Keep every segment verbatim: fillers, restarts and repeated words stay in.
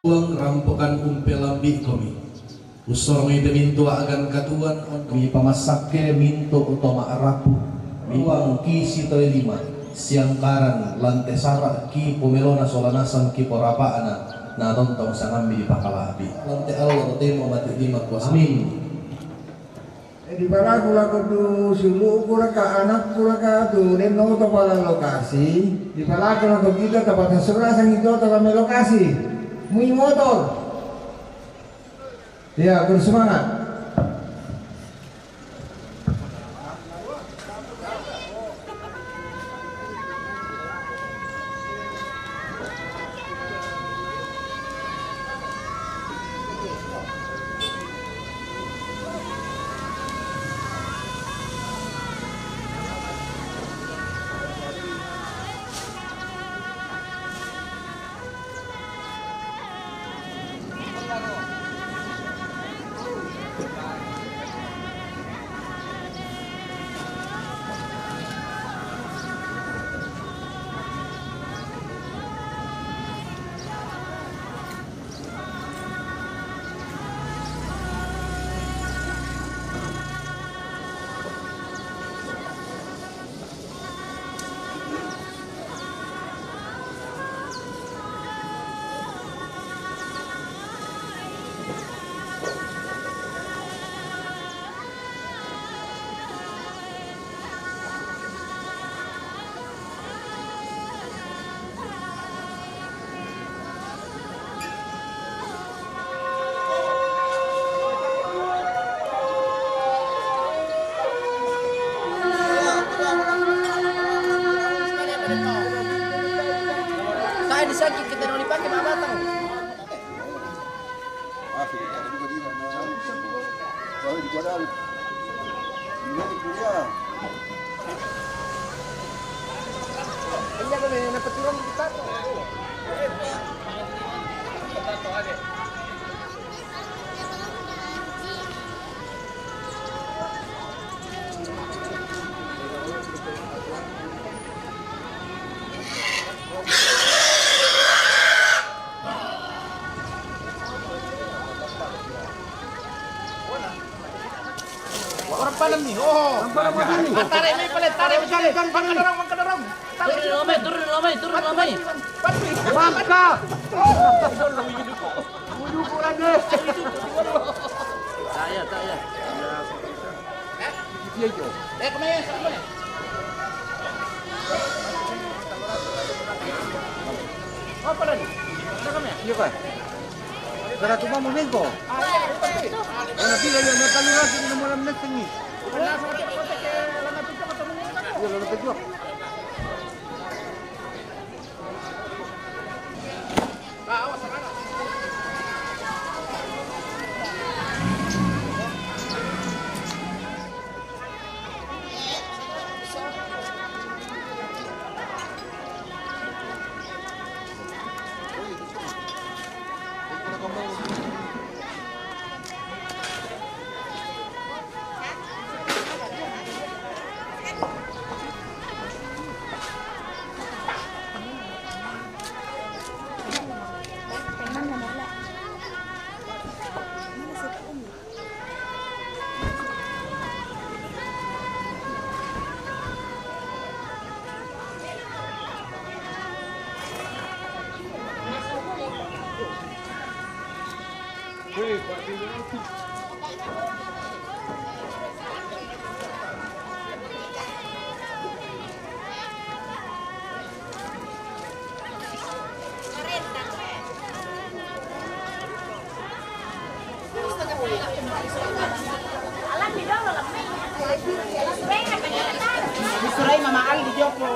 Tuang rampokan umpelambi' komi. Ussorongite mintu' a'gan katuoan, mi pamasakke mintu' to ma'rapu. Mi pangkisi toe lima, siangkaran, lante sara' ki pomelona sola nasang ki porapa'na, na tontong sangammi dipakala'bi'. Lante Allah totemo mati lima kuasa. Amin. E, dipalaku lako tu siulu'ku raka, anakku raka, tu den oto pala lokasi, dipalaku lako kita tapata sura sangi oto kami lokasi. Mui motor. Ya, bersemangat. Sai disakit kita dong dipakai mama tang. Ah, sudah ada juga dia. Nah, baru juga ada. Ini kuliah. Iya, kan, yang dapat turun kita tuh. Orang panen nih. Oh. Orang panen nih. Tarik nih, paling tarik. Jangan, jangan, jangan. Angkat dorong, angkat dorong. Turun, Romai, turun, Romai, turun, Romai. Bangka. Saya, saya. Iya, iya. Eh, kemana? Apa lagi? Ada kemana? Iya, Pak. Gara cuma mau minggu. Ah, iya, iya, iya. Kalau tidak, ya, nanti lu lagi di nomor enam belas ini. Iya, lalu tujuh. Disurai Mama Ali di Joko.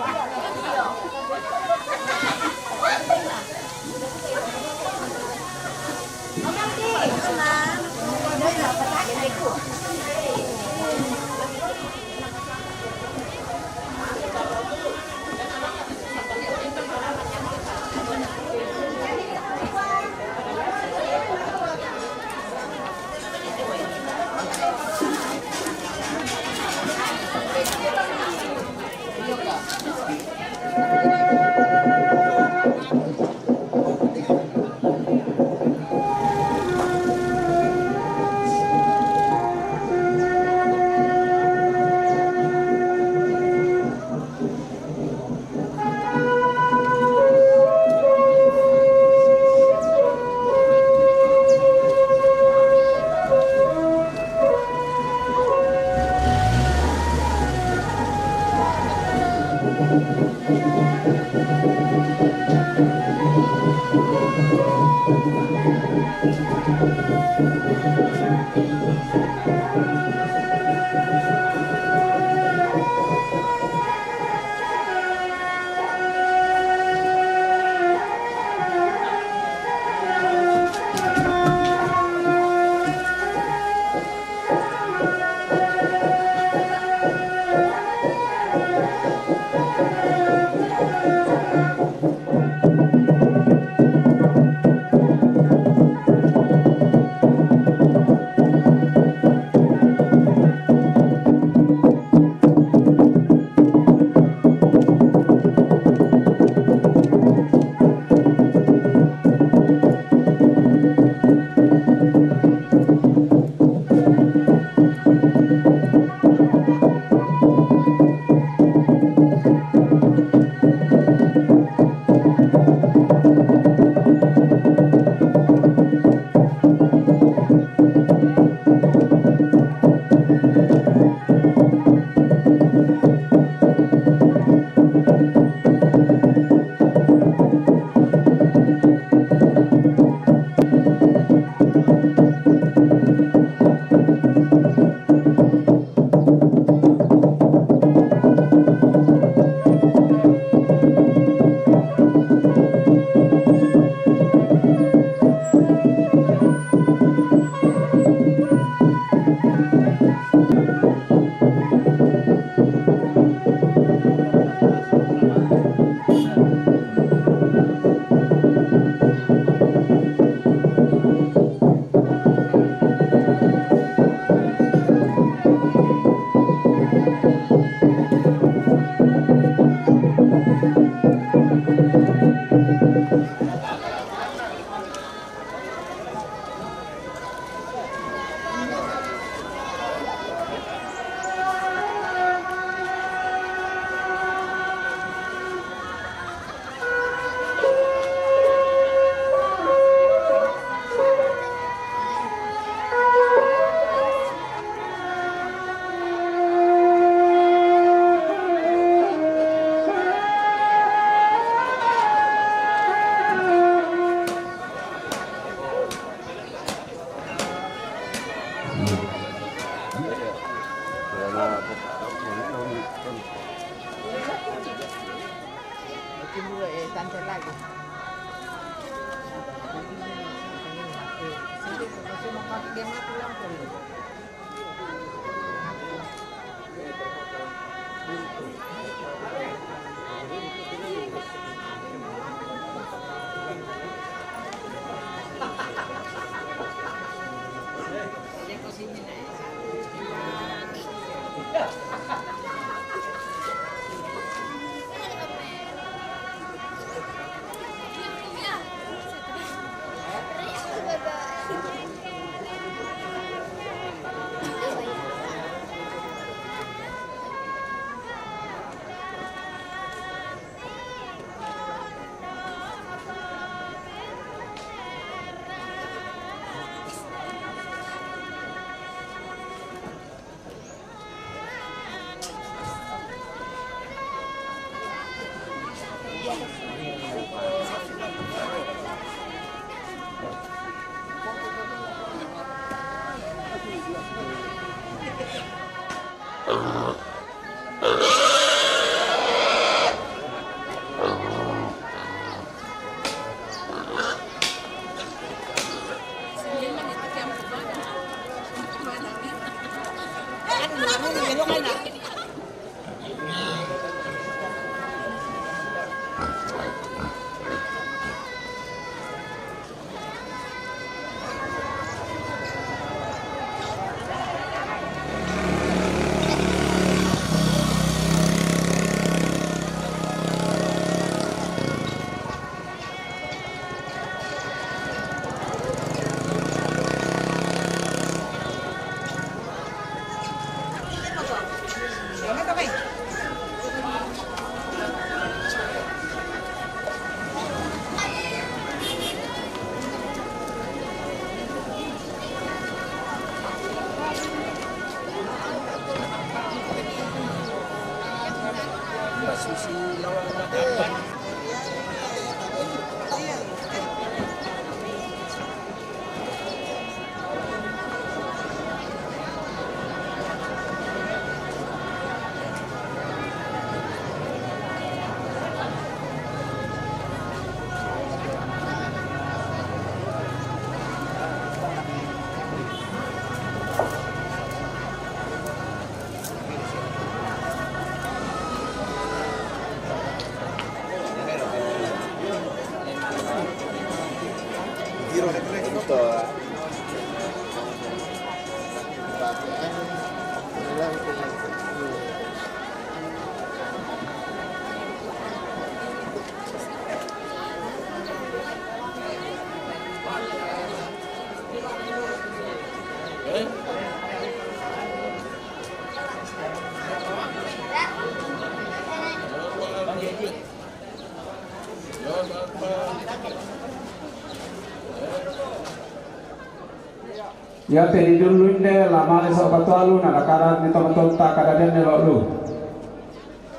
Iate di dulu inde, la male so batu alu, na dakaran ni to betonta kada dende lo lu.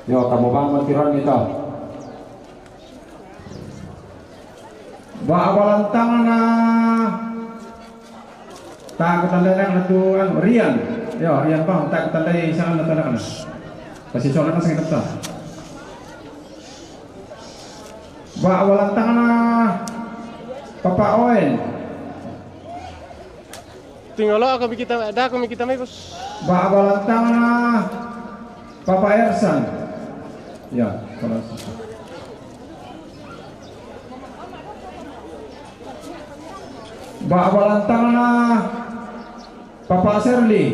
Yo, kamu bangun tiron ni to. Ba balantangna. Tak kutandai na tu, anu, Rian. Yo, Rian bang, tak kutandai sana na tu, na. Kasi soal na sing kata. Ba balantangna Papa Oen. Tinggal lo aku mikir, dah aku mikir tamai, Bos. Ba balantangna Papa Ersan. Ya, kalau Ba balantangna Papa Serli.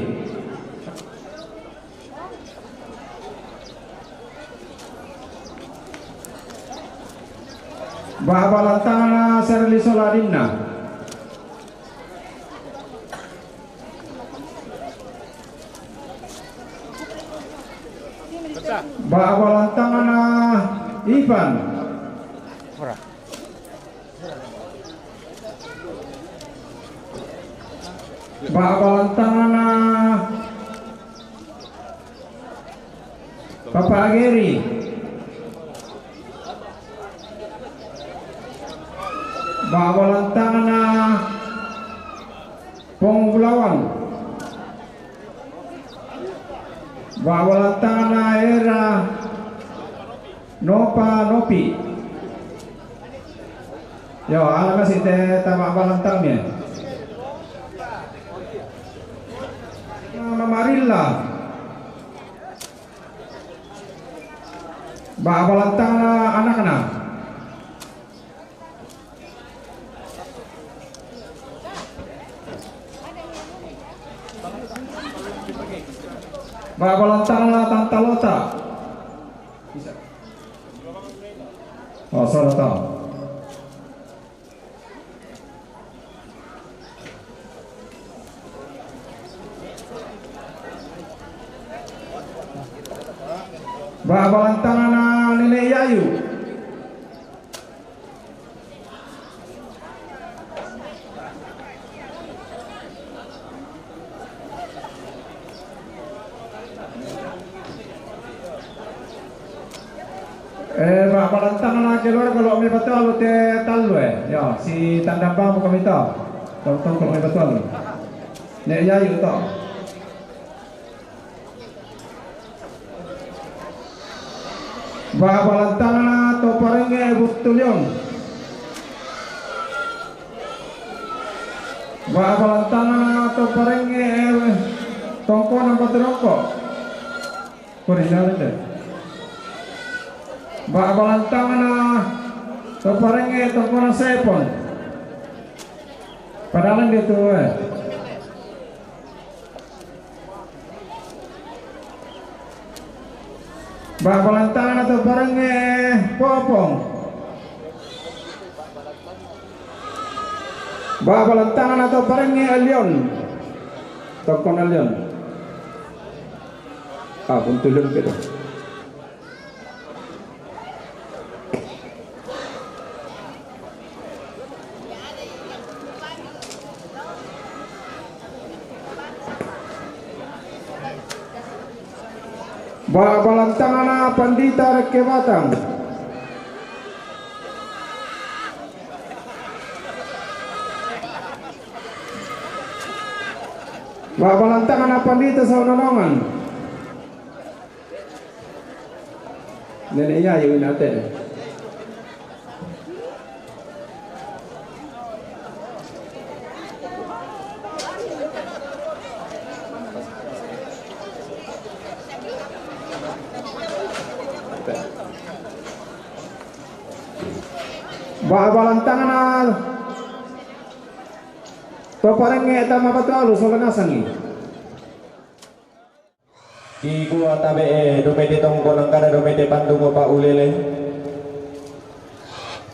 Ba balantangna Serli Soladinna. Ba balantangna Ivan. Ba balantangna Papa Ageri. Ba balantangna Pong Bulawan. Ba balantangna era Nopa Nopi. Yo, ala kasi te tama balantang ni. Mamarilla. Ba balantangna anakna. Ba balantangna tantalota. Oh, salah tahu. Ba balantangna Nenek Yayu. Eh, ba balantangna keluarga lo me batu alu te tallu, eh. Ya, si tanda bang bukan mita. Tong-tong kalau me batu alu. Nek Yayu to. Ba balantangna to parenge Butulion. Ba balantangna to parenge Tongkonan Baturongko. Kori jalan deh. Ba balantangna to parenge Tongkonan Sepon. Padahal dia tu, eh. Ba balantangna to parenge Popong. Ba balantangna to parenge Alion. Tongkonan Alion. Ah, Butulion kita. Ba balantangna Pandita Rekke Batang. Ba balantangna Pandita Saunanongan. Nenek Yayu inate. Ba balantangna to parenge tama batu alu sola nasangi. Ikua tabe'e, domete tongko nangkada domete pandungo pa ulele.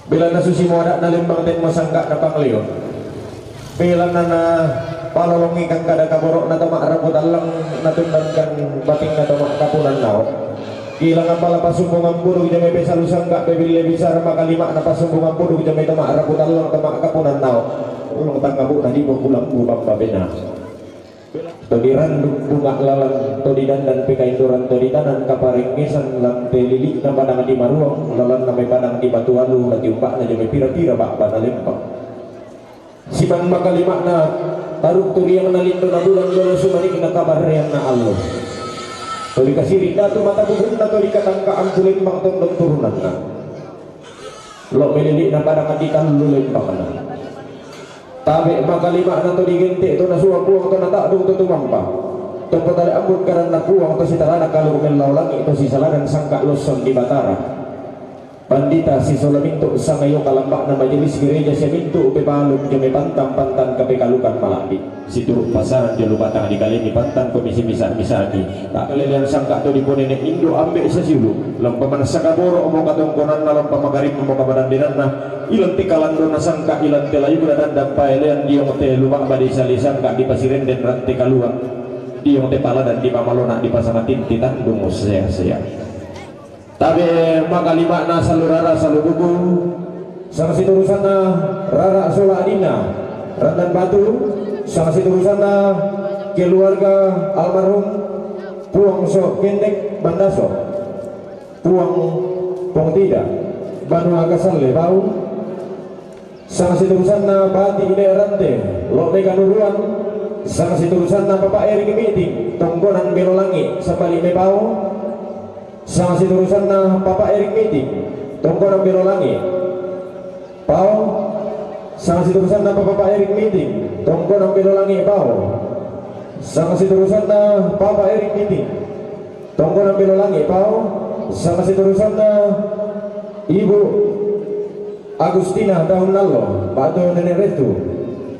Belanna susi mo ada'na lembang, temmo sangga'na panglio. Belanna na palolongi kangkada kaboro'na to ma'rapu tallang, natundangkan batinna to ma'kapunan nao. Kilang appala pasumbungan puduk jamai pesalu sangga' pebille bisara makalima'na pasumbungan puduk jamai to ma'rapu tallang to ma'kapunan nao. Ulung tangngabu'na dibo kulambu bamba bena. To diranduk bunga lalan, to didandan pekaindoran, to ditanan kaparenggesan, lan te lili'na padang di Maruang, lalanna mai padang di Batu Alu, la tiumba'na jo mai pira-pira ba'bana lembang. Siman makalima'na, taruk tu riangna lindona bulan, dolo sumanikna kabarreanna allo. To dikasiri datu mata bubunna, to dikatangka ampu lembang tondok turunanna. Lo melili'na padang di tallu lembangna. Tabe' makalima'na to digente' to nasua Puang, to nata'dung to tumampa. To potale ambut karanna Puang, to sitalana kalu mellao langi', to sisalanan sangka' losson di Batara. Pandita sisola mintu' sangayo kalamba'na majelis gereja sia mintu' pepalung jo mai pantang-pantang kapekalukan mala'bi'. Situru' pasaran jo lu batang dikalemi pantang ko misi-misa-misaki. Ta'kalelean sangka' to diponene' indo' ambe' sasiulu'. Lampa manassa kaboro'mo katongkonanna, lampa makarimma mo kapadandenanna. Ilan te kalandona sangka', ilan te layukna dandan paelean diong te lu ba'ba disali sangka' dipasirenden rante kalua'. Diong te paladan dipamalona dipasanga tinti tandung sea-sea. Tabe' makalima'na salu rara salu buku. Sangsiturusanna rara sola adinna Randan Batu. Sangsiturusanna keluarga almarhum Puang So Kendek Bandaso, Puang Pongtida, Banua Kasalle Bau. Sangsiturusanna bati' ine rante, lo'be kanuruan. Sangsiturusanna Papa Erik Miting, tongkonan Belolangi, sabali' me Pao. Sangsiturusanna Papa Erik Miting, tongkonan Belolangi, Pao. Sangsiturusanna Papa Erik Miting, tongkonan Belolangi, Pao. Sangsiturusanna Papa Erik Miting, tongkonan Belolangi, Pao. Sangsiturusanna Ibu Agustina Daun Nallo, batu Nenek Retu,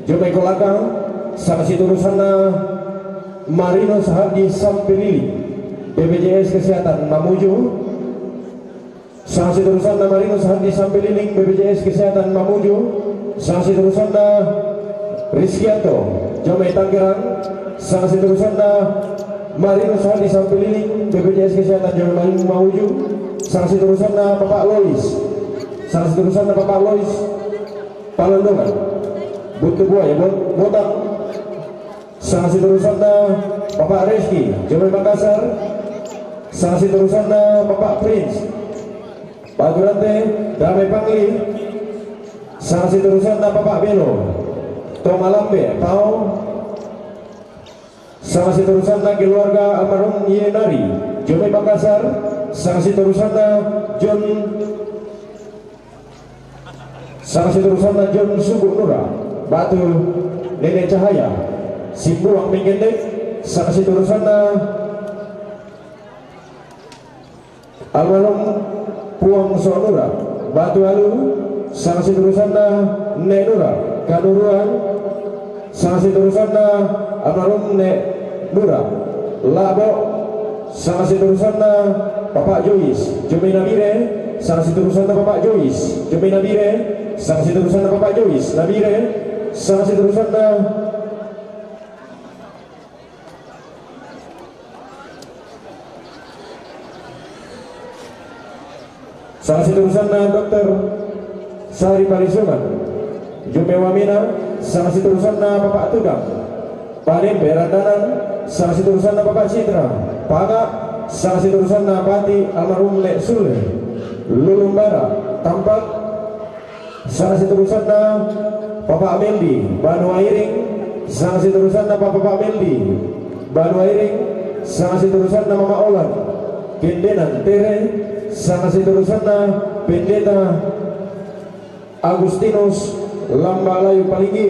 jo mai Kolakang. Sangsiturusanna Marinus Hadi Sampelili, B P J S Kesehatan Mamuju. Sangsiturusanna Marinus Hadi Sampelili, B P J S Kesehatan Mamuju. Sangsiturusanna Rizkianto, jo mai Tangerang. Sangsiturusanna Marinus Hadi Sampelili, B P J S Kesehatan jo mai Mamuju. Sangsiturusanna Papa Lois. Sangsiturusanna Papa Lois, Palondongan. Butu Buaya, Bot-, Botak. Sangsiturusanna Papa Reski, jo mai Makassar. Sangsiturusanna Papa Prince, Batu Rante, Dame Pangli. Sangsiturusanna Papa Belo, Toma Lambe, Pao. Sangsiturusanna keluarga almarhum Yenari, jo mai Makassar. Sangsiturusanna John, sangsiturusanna John Sugu Nura, batu Nenek Cahaya, Simbuang Menggendek. Sangsiturusanna almarhum Puang So Nura, Batu Alu. Sangsiturusanna Nek Nura, Kanuruan. Sangsiturusanna almarhum Nek Nura, Labo. Sangsiturusanna Papa Jois, jo mai Nabire. Sangsiturusanna Papa Jois, jo mai Nabire. Sangsiturusanna Papa Jois, Nabire. Sangsiturusanna Sangsiturusanna Dokter Sari Parisungan, jo mai wamena. Sangsiturusanna Papa Tudang, Panembe Randanan. Sangsiturusanna Papa Citra, Paga. Sangsiturusanna bati' almarhum Nek Sule, Lulumbara, Tampak. Sangsiturusanna Papa Meldi, Banua Iring. Sangsiturusanna Papa Meldi, Banua Iring. Sangsiturusanna Mama Olan, Kendenan, Tere. Sangsiturusanna Pendeta Agustinus, Lamba Layu Palinggi,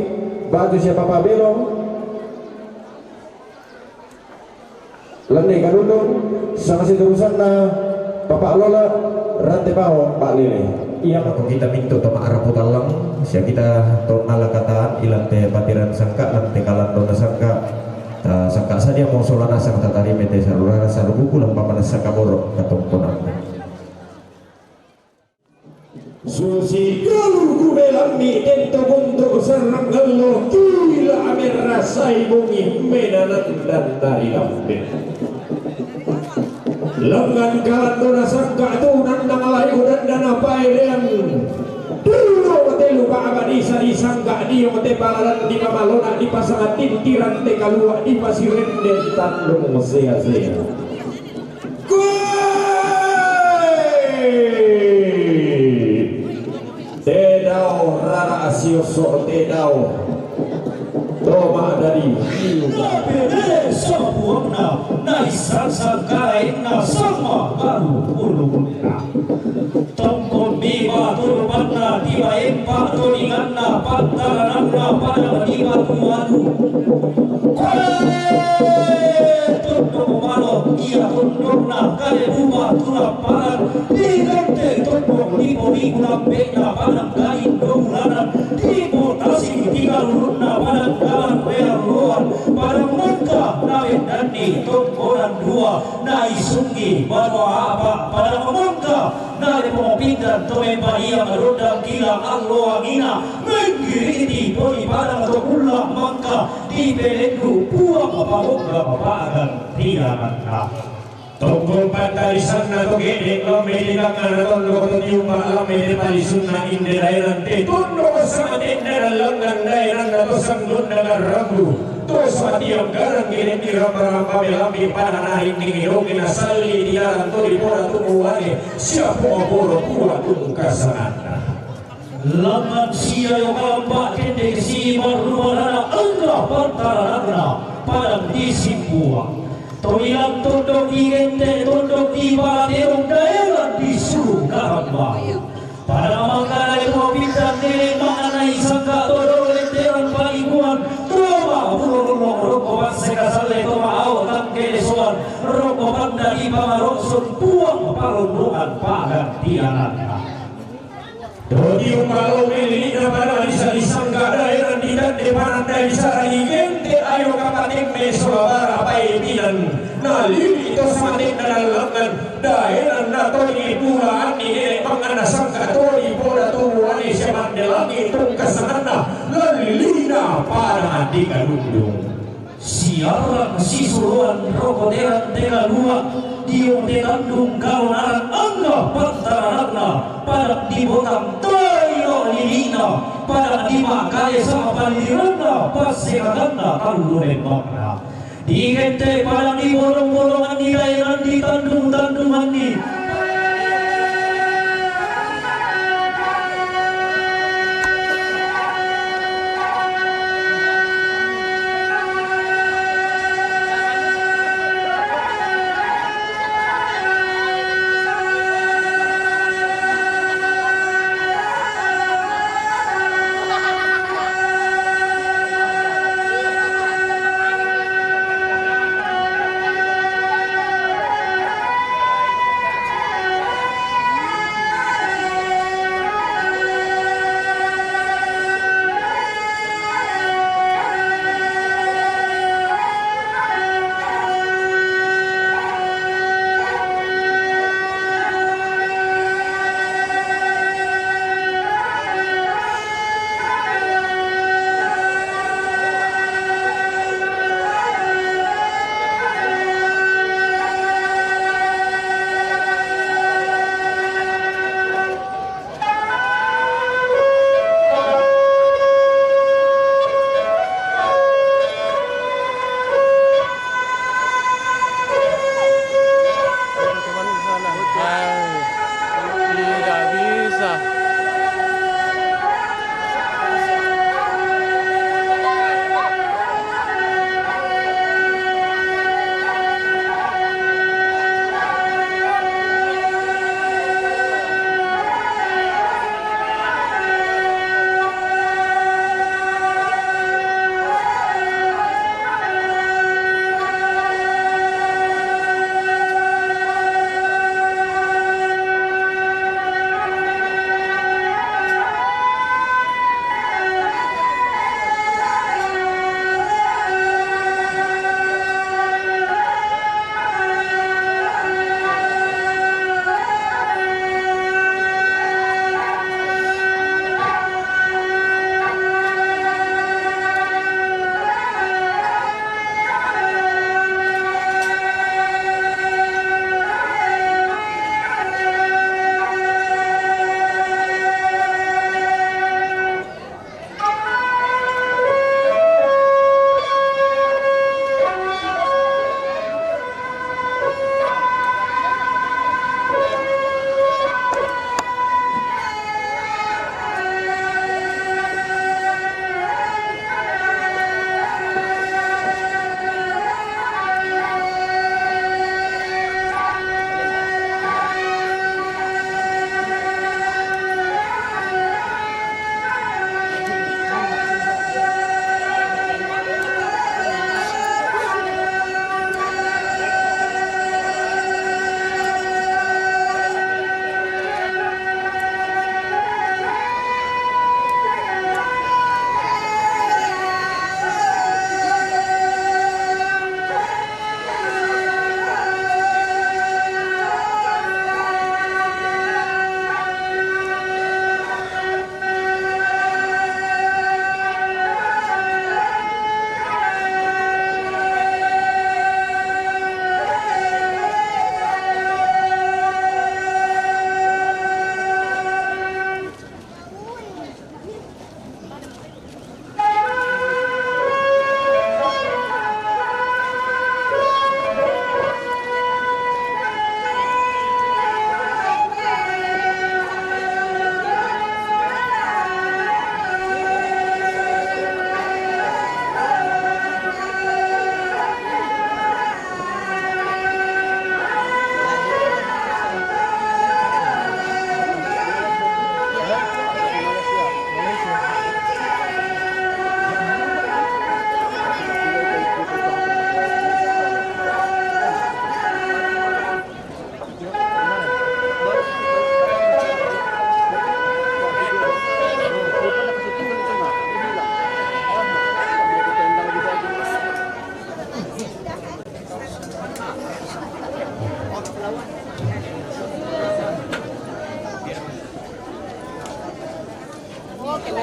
batu sia Papa Belo. Lande Kadundung. Sangsiturusanna Papa Lola, Rante Pao, Pak Lele. Iya, mako kita mintu' to ma'rapu tallang, sia kita to nala kataan, ilan te patiran sangka, lan te kalandona sangka, ta sangka sadia mo sola nasang tatarime te salu rara salu buku, lampa manassa kaboro' katongkonanna. Susi galur kubelammi dento guntu' sarrangallo, kila merrasai bongi menanang dandari lambe. Lengngan kalandona sangka tu nannang lai kudandana paerean. Dulu te Lupa abadi sadi sangka diong te palaran di pamalona di pasangan tintiran te kalua di pasirende tandung sea-sea. Kue! Te dao rara asioso te dao. Toma dadi. Nabere sapuangna, naisangsang karaenna sama baru ulunna. Tongkon mi batur panna tiba empa toninganna pantarananna padang di batu-batu. Kue! Tondok malo ia tondokna kale buba tulamparan. Digante tondok di poriku lambekna padang kain dua bulanan. Di potasi tiga lurunna padang kalan real loan. Padang mangka nabendanni tongkonan dua. Naisunggi banua apa padang mangka. Nade pongopintan to memba ia madondang kila allo angina. Menggiriti poni padang to kulla mangka. Di pelendu puang pangongga papagan tiananna. Tongkon pantarisanna to gede lamme di langngana tondok to tiumba lamme di palisunna inde daenan te tondok sama tenda dan langgan daenanna to sanggonna garrabu. To satiang garang gede di ramba-ramba melambi pada naik ningi doge na salli di dalam to di pora tumu wale. Siapu aporo pura tungkasananna. Langan sia yo kalamba kende si marrumarana angga pantarananna padang di Simbuang. Toilang tondok di gente tondok di Baladeong daerah di Sulu Karamba. Pada mangkana itu bintang nene mangana isangka todo lenteran palimuan. Toma bulo-bulo roko passe kasalle toma ao tangke lesoan. Roko panda di pamarokson puang palondongan pagantiananna. Doti umpalo melilina pada bisa disangka daerah di tande pananda bisa digente ayo kapatemme sola bara pae binan. Nalili to samatenna dalangan daerah na toni pula anni nene mangana sangka toni poda tubuane semandelangi tungkasananna. Lalilina pada andi kadundung. Siarang sisuruan roko terang tega dua. Diong te tandung kalonaran angga pantaranakna padak di botang taino lilina padak di makale sama paliranna pasekakanna kallu lembangna. Digente padak di bolong-bolongan di daenan di tandung-tandungan di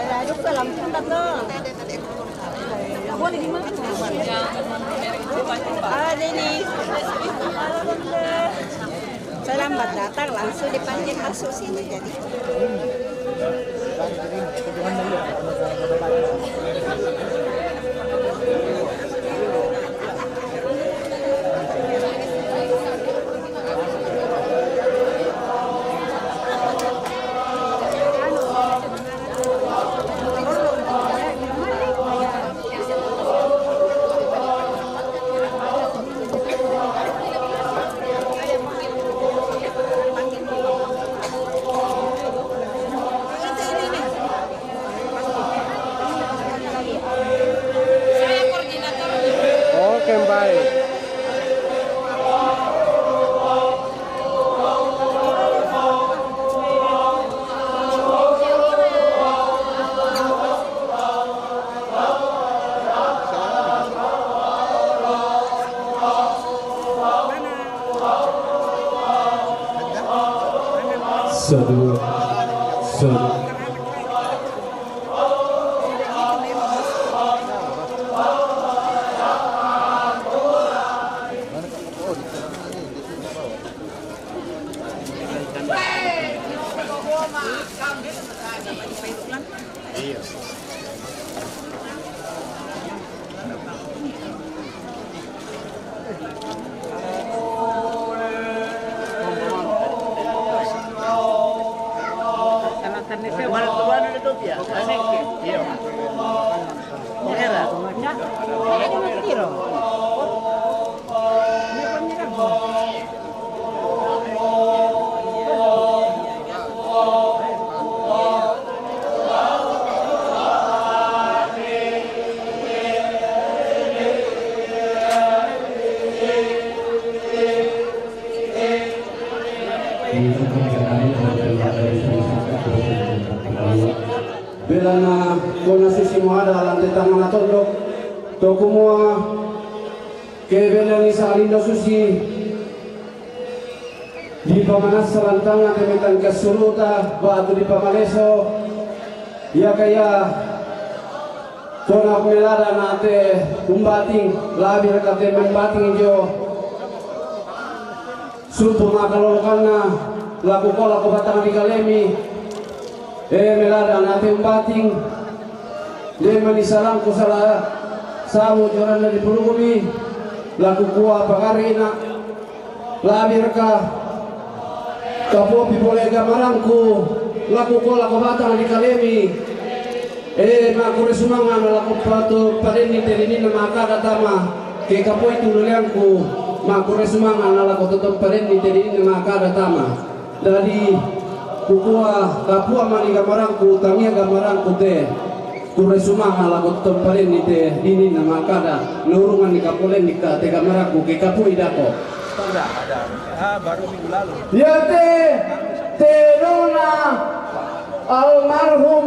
Salam, salam, salam. Boleh dimakan. Ah, Denny. Selamat datang, langsung dipanggil masuk sini jadi. Oke, baik. Satu, satu. Bela na kona susi mo ada lante tama na tondok, to kumua ke bela ni salindo susi. Dipamanasa lantanga te metan kasuruta batu dipamaleso. Ia kaya kona melara na te umbating, labi raka te umbating jo sumpu makalolokanna, laku kola ko batang di kalemi. E, melara na te umbating, de mani salangku sala samu jorana di pulugumi, laku kua pagarina. Labi raka kapopi pole gamarangku, laku kola ko batang di kalemi. E, makure sumanga na laku patu padenni te dininna makada tama, ke kapoi tu luleangku, makure sumanga na laku toto padenni te dininna makada tama. Dadi kukua kapua mani gamarangku, tangia gamarangku te. Kure sumanga laku to parenni te dininna makada, naurunganni kapolenni ka te gamarangku ke kapui dako. Sudah ada. Ah, baru minggu lalu. Ia te, te dona almarhum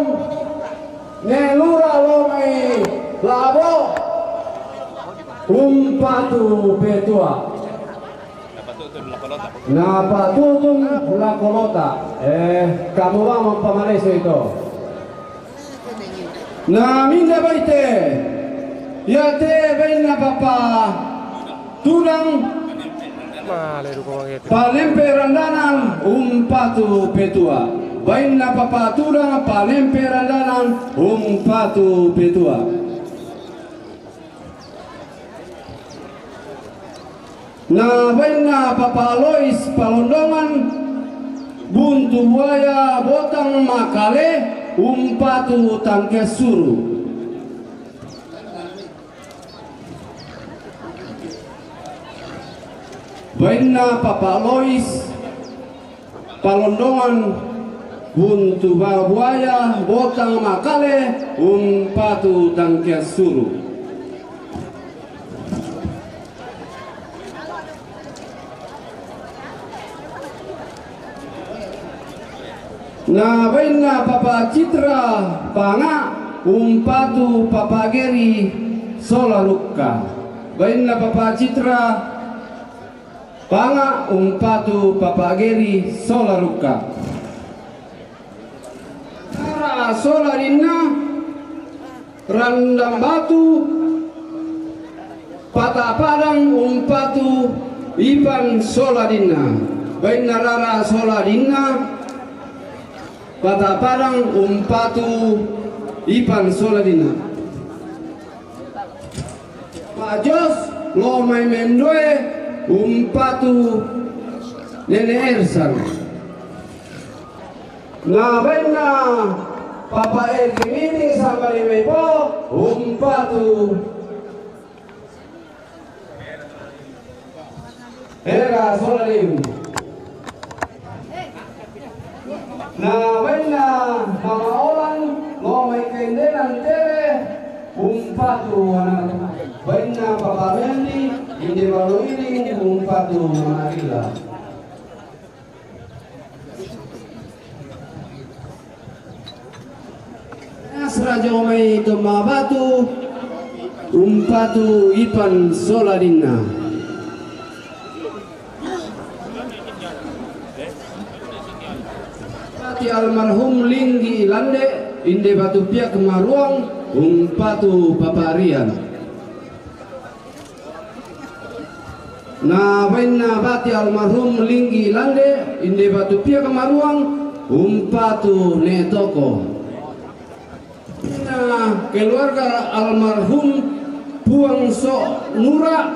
ne lura lo mai labo umpatu petua. Napatutun lakolota. Eh, kamu bang mampamaleso ito. Na minda baite. Ia te bainna papa tudang. Male ruko mangete. Palempe randanan umpatu petua. Bainna papa tudang palempe randanan umpatu petua. Na bainna papa Lois Palondongan, buntu buaya botang makale, umpatu tangke suru. Bainna papa Lois Palondongan, buntu ba-, buaya botang makale, umpatu tangke suru. Na bainna papa Citra panga, umpatu papa Geri sola rukka. Bainna papa Citra panga, umpatu papa Geri sola rukka. Soladinna, Randang Batu, Pata Padang umpatu Ipan Soladinna. Bainna Rara Soladinna, Pata Padang umpatu Ipan Soladinna. Pak Jos, lo mai mendoe umpatu Nene Ersan. Na bainna Papa Edi Mini sama di Mepo umpatu Era Soladin. Na bainna Mama Olan, lo mai kendenan tere umpatu anak. Bainna Papa Mendi, inde balo ini umpatu Mama Rila. Asra jo mai Tomma Batu umpatu Ipan Soladinna. Pati almarhum Linggi Ilande, inde Batu Piak Maruang umpatu Papa Rian. Na bainna Pati almarhum Linggi Ilande, inde Batu Piak Maruang umpatu Ne Toko. Na keluarga almarhum Puang Sok Nura,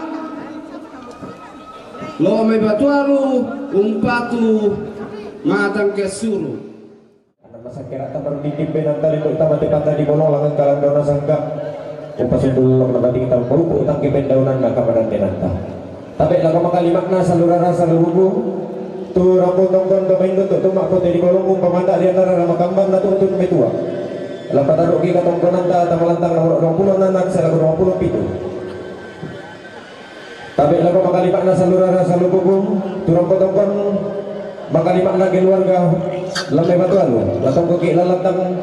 lo mai Batu Alu umpatu Matang Kesuru. Anak masyarakat tak berdikit benang tali kok tambah tepat tadi bolong langan kalang dona sangka. Upas itu lo mati kita berupuk tangki pendaunan nak kapadan tenanta. Tapi lako makalimakna salurara saluruku. Tu rambu tongkon domain untuk tumak kote di bolong umpamanda riana rara makamban natu untuk metua. Lapataruk kita tongkonanta tamalantang nomor dua puluh anak selaku dua puluh pitu. Tapi lako makalimakna salurara saluruku. Tu rambu tongkon makalimakna keluarga Lambe Batu Alu. Latongko ki lalantang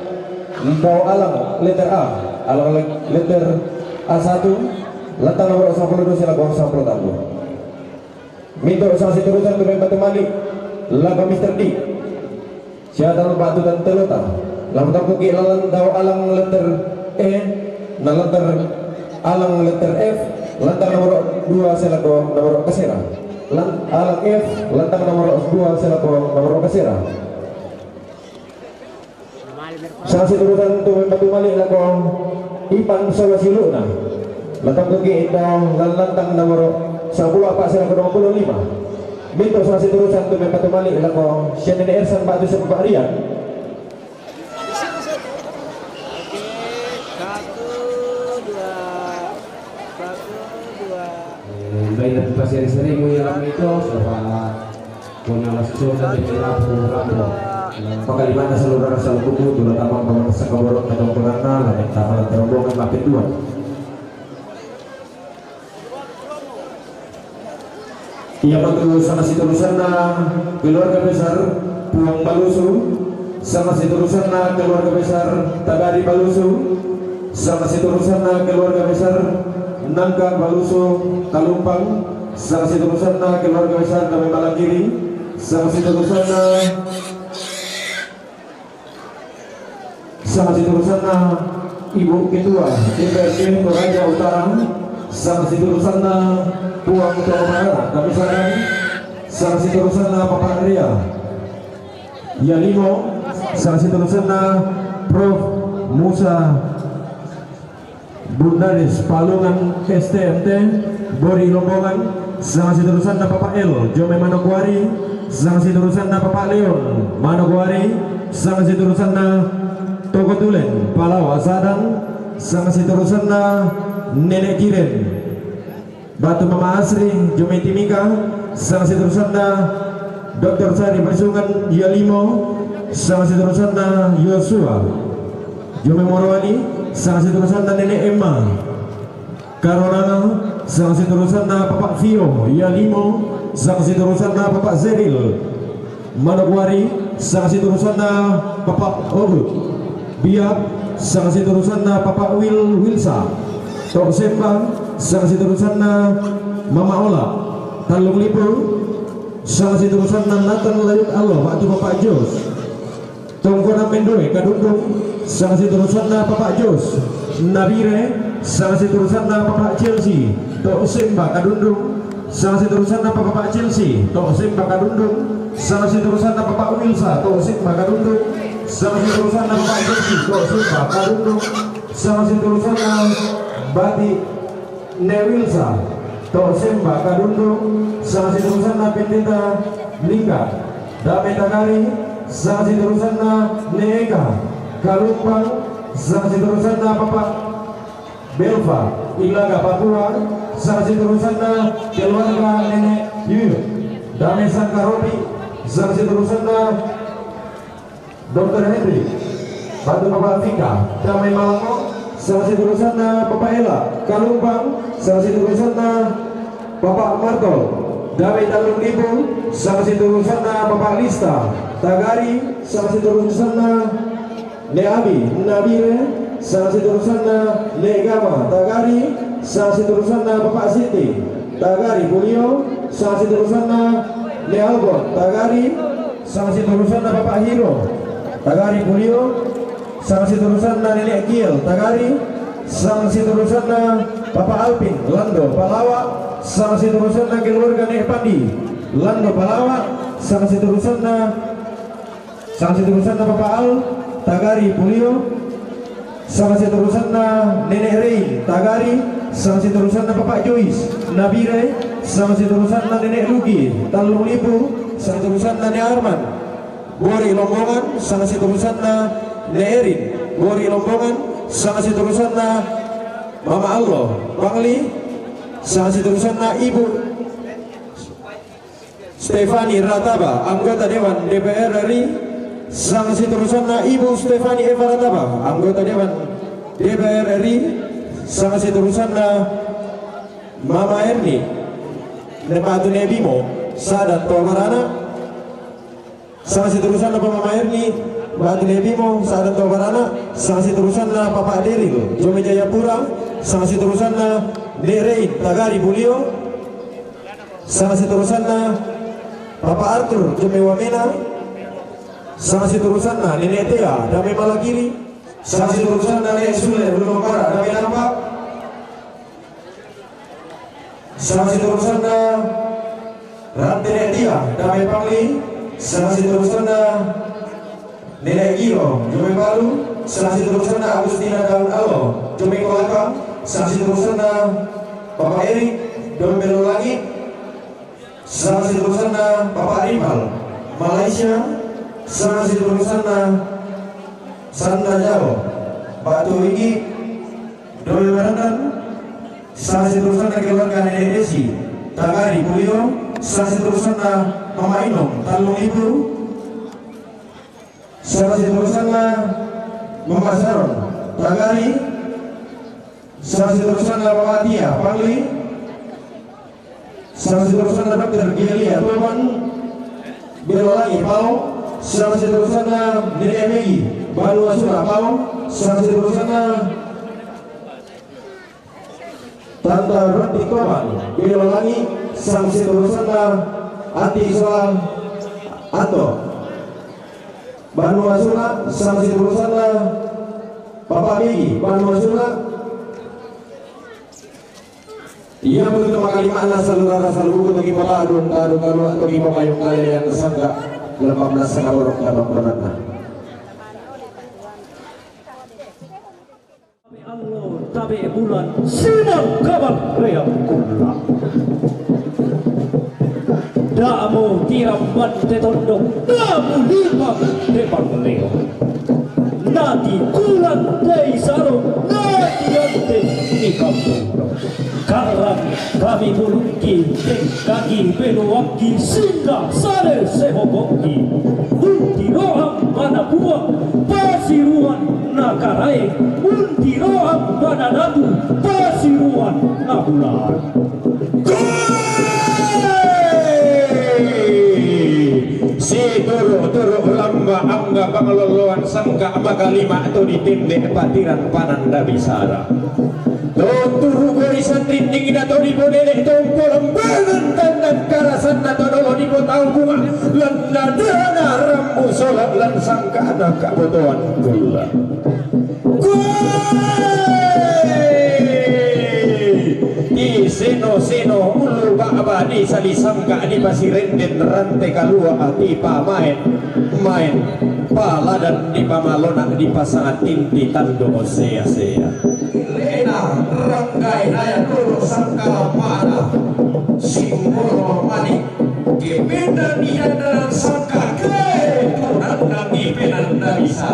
mpau alang letter A, alang le-, letter A satu, lantang nomor sepuluh dua selaku sepuluh tanggu. Minto sa seterusna tu memba tu malik lako Mister D. Siata lupa tu tante lota. Lam toko ki lalan dau alang letter E, na letter alang letter F, lantang nomor dua selaku nomor kesera. Lan-, alang F, lantang nomor dua selaku nomor kesera. Sa seterusna tu memba tu malik lako Ipan Sola Siluna. Latang ke kita lan lantang nomor sepuluh apa selaku dua puluh lima. Minto sa seterusna tu memba tu malik lako Shannon Ersan Batu Separian. Oke, satu, dua. Baik, dan pasir sering mu ya, Ram, itu, sobat. Kuna masuk surga di Rabu, Rabu. Maka di mana seluruh rasa lukuku, tulah tamang paman sakaborok, katong kurangna, lain tamang terombongan, lapit dua. Ia matu sama seterusna keluarga besar Puang Balusu, sama seterusna keluarga besar Tagari Balusu, sama seterusna keluarga besar Nangka Balusu Talumpang, sama seterusna keluarga besar Dame Malagiri, sama seterusna Sama seterusna Ibu Ketua D P R D Toraja Utara, sama seterusna Puang Ketua Marara, kami saran, sama seterusna Bapak Ria Yalimo, sama seterusna Prof Musa Bundaris Palungan S T M T, Bori Lombongan, sama seterusna Papa L, Jome Manokwari, sama seterusna Papa Leon Manokwari, sama seterusna Toko Tulen, Palawa Sadang, sama seterusna Nenek Kiren. Batu Mama Asri, Jome Timika, sama seterusna Doktor Sari Persungan, Yalimo, sama seterusna Yosua. Jome Morowali, sama seterusna Nenek Emma. Karonana, sama seterusna Papa Fio, Yalimo, sama seterusna Papa Zeril. Manokwari, sama seterusna Papa Obut. Biak, sama seterusna Papa Wil Wilsa. Tok Semba, sama seterusna Mama Ola. Talung Lipu, sama seterusna Nathan Layut Allah, waktu Papa Jos. Tongkona Mendoe, Kadundung, Sangsi turusanna Papa Jos Nabire, sangsi turusanna Papa Chelsea to Semba Kadundung, sangsi turusanna Papa Chelsea to Semba Kadundung, sangsi turusanna Papa Wilsa to Semba Kadundung, sangsi turusanna Papa Chelsea to Semba Kadundung, sangsi turusanna Bati Newilsa to Semba Kadundung, sangsi turusanna Pendeta Lingga Dame Tagari, sangsi turusanna Neeka Kalumpang, sangsi turusanna Papa Belva Ilaga Papua, sangsi turusanna keluarga Nenek Yuyut Dame Sangkaropi, sangsi turusanna Dokter Henry, bantu Bapak Fika, Damai Malango, sangsi turusanna Bapak Ela, Kalumpang, sangsi turusanna Bapak Marto, Damai Tanjung Lipu, sangsi turusanna Bapak Lista, Tagari, sangsi turusanna Ne Abi, Nabire, sangsi turusanna Ne Gama, Tagari, sangsi turusanna Bapak Siti, Tagari Pulio, sangsi turusanna Ne Albon, Tagari, sangsi turusanna Bapak Hiro, Tagari Pulio, sangsi turusanna Nenek Kiel, Tagari, sangsi turusanna Bapak Alpin, Lando Palawa, sangsi turusanna keluarga Nek Pandi, Lando Palawa, sangsi turusanna, sangsi turusanna Bapak Al, Tagari Pulio, sangsi turusanna Nenek Rein, Tagari, sangsi turusanna Bapak Jois, Nabire, sangsi turusanna Nenek Luki, Tallung Lipu, sangsi turusanna Ne Arman, Bori Lombongan, sangsi turusanna Ne Erin, Bori Lombongan, sangsi turusanna Mama Allo, Bangli, sangsi turusanna Ibu Stefani Rataba, anggota Dewan D P R R I, sangsi turusanna Ibu Stefani Eva Rataba, anggota Dewan D P R R I, sangsi turusanna Mama Erni, Ne Batu Ne Bimo, sada to barana, sangsi turusanna Mama Erni, Batu Ne Bimo, sada to barana, sangsi turusanna Papa Deril, Jome Jayapura, sangsi turusanna Ne Rein, Tagari Pulio, sangsi turusanna Papa Arthur, Jome Wamena, sangsi turusanna Nenek Tea, Dame Malakili, sangsi turusanna Nenek Sule, Gunung Barat, Dame Nampak, sangsi turusanna Rante Nek Tia, Dame Pangli, sangsi turusanna Nenek Giro, Jome Palu, sangsi turusanna Agustina Daun Alo, Jome Kolaka, sangsi turusanna Papa Erik, Dombelo Langit, sangsi turusanna Papa Rimal, Malaysia, sangsi turusanna Sanda Jao, Batu Rigi, Doi Warandan, sangsi turusanna keluarga Nenek Desi, Tagari Pulio, sangsi turusanna Mama Inong, Tallung Ibu, sangsi turusanna Mama Saron, Tagari, sangsi turusanna Mama Tia, Pangli, sangsi turusanna Dokter Gelia, Tuban, Belolangi, Pao, sangsi turusanna Nenek Megi, Banua Sura, Pao, sangsi turusanna Tanta Roti Toman, Belo Langi, sangsi turusanna Ati Isola Anto, Banua Sula, sangsi turusanna Papa Bigi, Banua Sula. Ia begitu maka lima anak salurara saluku togi pala adun tadu kalu togi pamayung kalian sangka lemah nasaka borok dapat benata. Tabe allo, tabe bulan, simal kabang reang kula. Da'mu tiramban te tondok, da'mu limang te pangleo. Nati kulan te isaro, nati ante ni kampung. Karang kami bulungki, tengkaki peluangki, singgah sare sehobokki. Untiroang mana buang, pasiruan nakaraeng, untiroang mana nabu, pasiruan nabulan. Gol! Situru-turu lamba angga pangloloan sangka maka lima tu ditindek patiran pananda bisara. Tunturu gori sandinding dato di podele tompo lembangan tandan karasan dato dolo di potau bunga landa dana rambu solak lan sangka anak kabotoan gula. Ti seno-seno ulu ba'ba, di sali sangka, di pasirenden rante kalua, ti pamaen-maen paladan, di pamalona, di pasangatinti tando sea-sea. Lena ranggae naya dolo sangka lamana, simbolo mani, kepenan di dandanan sangka, ke tunanang ipenan na bisa.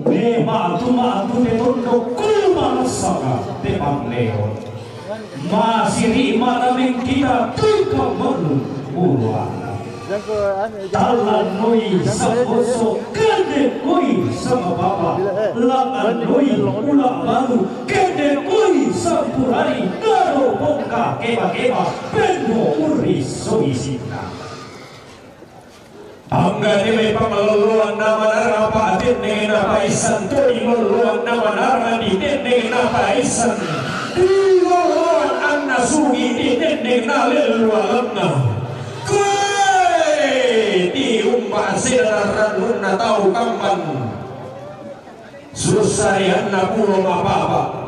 Mema tuma tu te tondok kuma saka te pangleo. Masiri mana mengkita tika manu uluana. Talan noi saposo, kende koi sama papa. Langan noi ula balu, kende koi sampurari, nado pongka keba-keba, pendo uri soisina. Angga te mai pangaloloan na manara pa'tenneng na paisan, to di loloan na manara ditenneng na paisan, di loloan anna sugi ditenneng na lellualanna. Koe ti umba sedana rannunna tau kampan. Sussarianna pulo mapapa.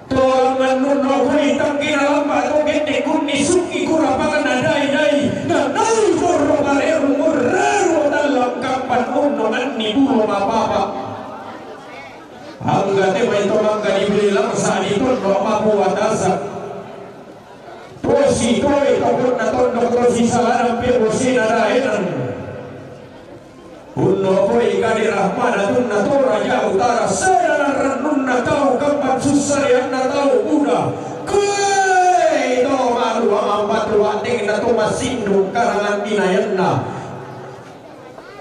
Tolong annunno kuri tangkina lamba to kette kunni sukki kurapanna dai-dai, na nai korro pareru murreru tallang kampan unno anni pulo mapapa. Angga te mai to mangga dibeli langsa di tondo mapu atasa. Tosi toe tokonna tondok tosi salarang pe bosina daenan. Unno koi kade rahmana tunna to raja utara, sedana rannunna tau kampan sussarianna tau buda. Koe to malu amang batu atengna to masindung karangan dinayanna.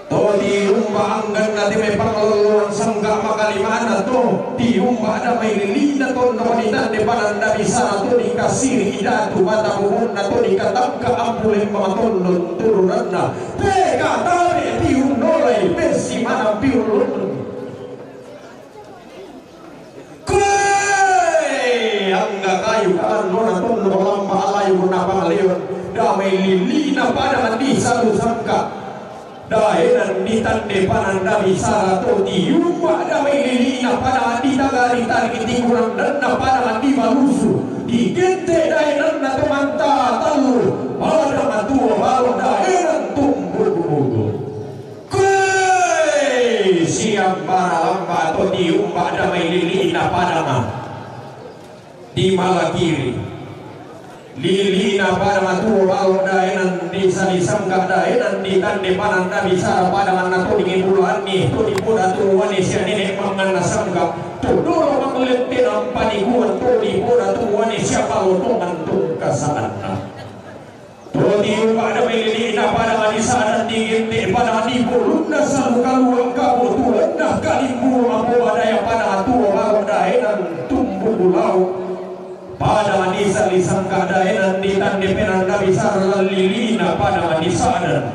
To ti umba angganna te mai pangaloloan sangga makalimana to ti umba da mai lilina tondo ni tande pananda bisara to dikasiri idatu mata bumunna to dikatangka ampule matondo turunanna. Peka tabe ti unnolai pessi manang piulun. Koe angga kayu kalan nona tondo lamba alayu na pangaleon. Damai lilina pada mandi satu sangka. Daenan di tande pananda bisara to ti umba damai lilina pada mandi tagari tari ti kurang danna pada mandi balusu. Di gente daenan na to manta talu. Pada matua balo daenan tumbugu-bugu. Koe siang bara lamba to ti umba damai lilina padama di malakiri. Lilina padama tuo balo daenan di sali sangka daenan di tande pananda bisara padama na to di bulanni to di poda tuane sia nene manganna sangka to dolo manglette nampa di kuan to di poda tuane sia palotongan tungka sanganna. To ti umba damai lilina pada mani sadar di gente pada mani bulunna salu kalua kabutuanna kalimbu mambo badaya pada tuo balo daenan tumbu bulau. Pada mani sali sangka daenan di tande penanda bisara lilina pada mani sadar.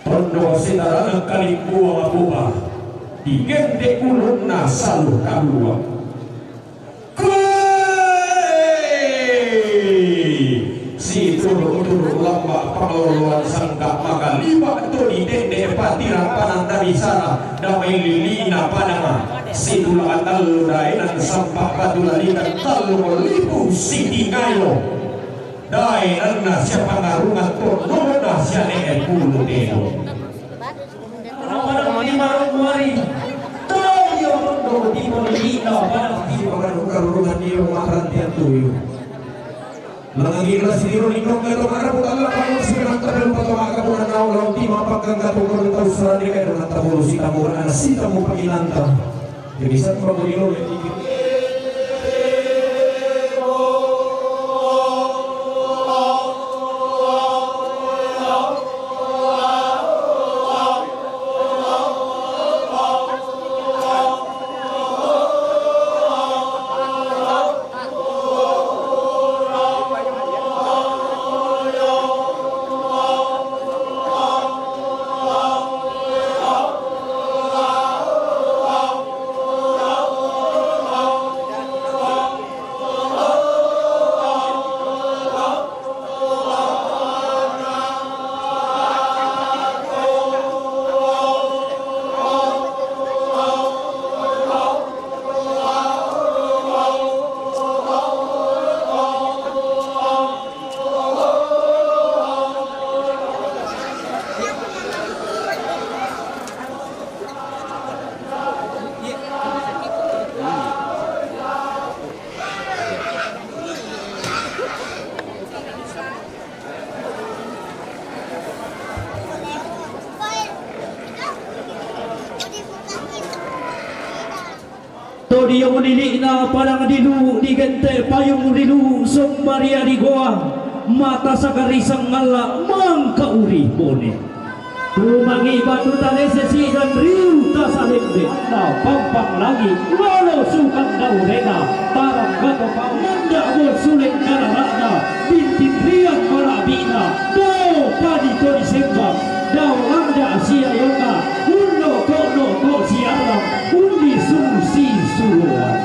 Tondo sitarangan kalimbu mambo ba. Di gente bulunna salu kalua. Koe! Situru-turu lamba pangaloloan sangka maka lima to di dende patira pananda bisara damai lilina padama. Situla tallu daenan sampa batu lalikan tallu lipu siti ngayo. Daenanna sia pangarungan tondona sia ne'e pulu telo. Apa namanya marung kuari? Tau dia pun dong di pun di na pada di pun karungan dia makaran tiap tuyu. Lagi kelas di rumah dong kalau mana pun Allah kalau sih mantap yang pertama kamu nang lawan tim apa kan kata pun tahu serah dia kayak dengan tamu si tamu anak si tamu panggilan tamu. Jadi satu kamu di rumah. Di ulili na palang dilu, di gente payung dilu, sumbaria di goa, mata sakari sangala mangkauri bone. Tumangi batu talese si dan riu tasalembe. Na pampang lagi, lolo sukan daurena, tarang gato pau, nanda bo sulen kararana, bintin rian marabina, do padi to disembang, dau landa sia yoka, uno ko no ko siarang, undi susi suruan.